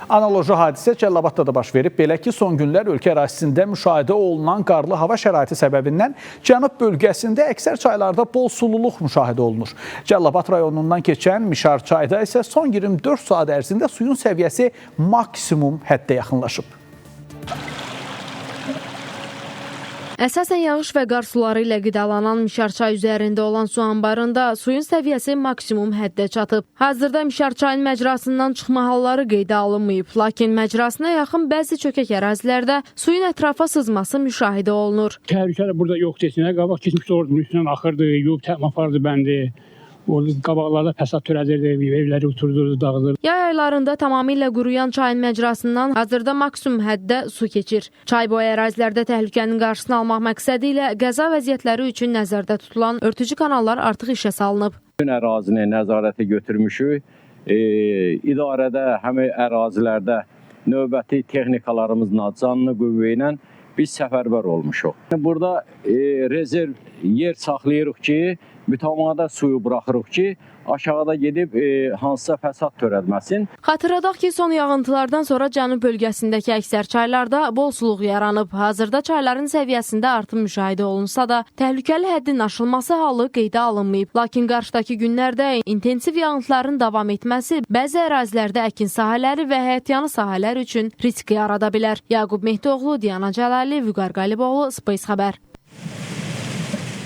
Analoji hadisə Cəlilabadda da baş verib. Belə ki, son günlər ölkə ərazisində müşahidə olunan qarlı hava şəraiti səbəbindən cənub bölgəsində əksər çaylarda bol sululuq müşahidə olunur. Cəlilabad rayonundan keçən Mişar çayda isə son 24 saat ərzində suyun səviyyəsi maksimum həddə yaxınlaşıb. Əsasən yağış və qar suları ilə qidalanan Mişar çay üzərində olan su anbarında suyun səviyyəsi maksimum həddə çatıb. Hazırda Mişar çayın məcrasından çıxma halları qeydə alınmayıb, lakin məcrasına yaxın bəzi çökək ərazilərdə suyun ətrafa sızması müşahidə olunur. Təhlükə də burada yoxdur heç nə. Qabaq keçmişdə ordu üstündən axırdı, yuyub təmə apardı bəndi. Orada qabaqlarda fəsad törədirdi, evləri oturdurdu, dağıdırdı. Yay aylarında tamamilə quruyan çayın məcrasından hazırda maksimum həddə su keçir. Çay boyu ərazilərdə təhlükənin qarşısını almaq məqsədi ilə qəza vəziyyətləri üçün nəzərdə tutulan örtücü kanallar artıq işə salınıb. Bütün ərazini nəzarətə götürmüşük. İdarədə həmin ərazilərdə növbəti texnikalarımızla, canlı qüvvə ilə biz səfərbər olmuşuq. Burada rezerv yer saxlayırıq ki, mütəmadi suyu buraxırıq ki, aşağıda gedib hansısa fəsad törətməsin. Xatırladaq ki, son yağıntılardan sonra cənub bölgəsindəki əksər çaylarda bol suluq yaranıb. Hazırda çayların səviyyəsində artım müşahidə olunsa da, təhlükəli həddin aşılması halı qeydə alınmayıb. Lakin qarşıdakı günlərdə intensiv yağıntıların davam etməsi bəzi ərazilərdə əkin sahələri və həyətyanı sahələr üçün risk yarada bilər. Yaqub Mehdioğlu, Diana Cəlalli, Vüqar Qaliboğlu, Space Xəbər.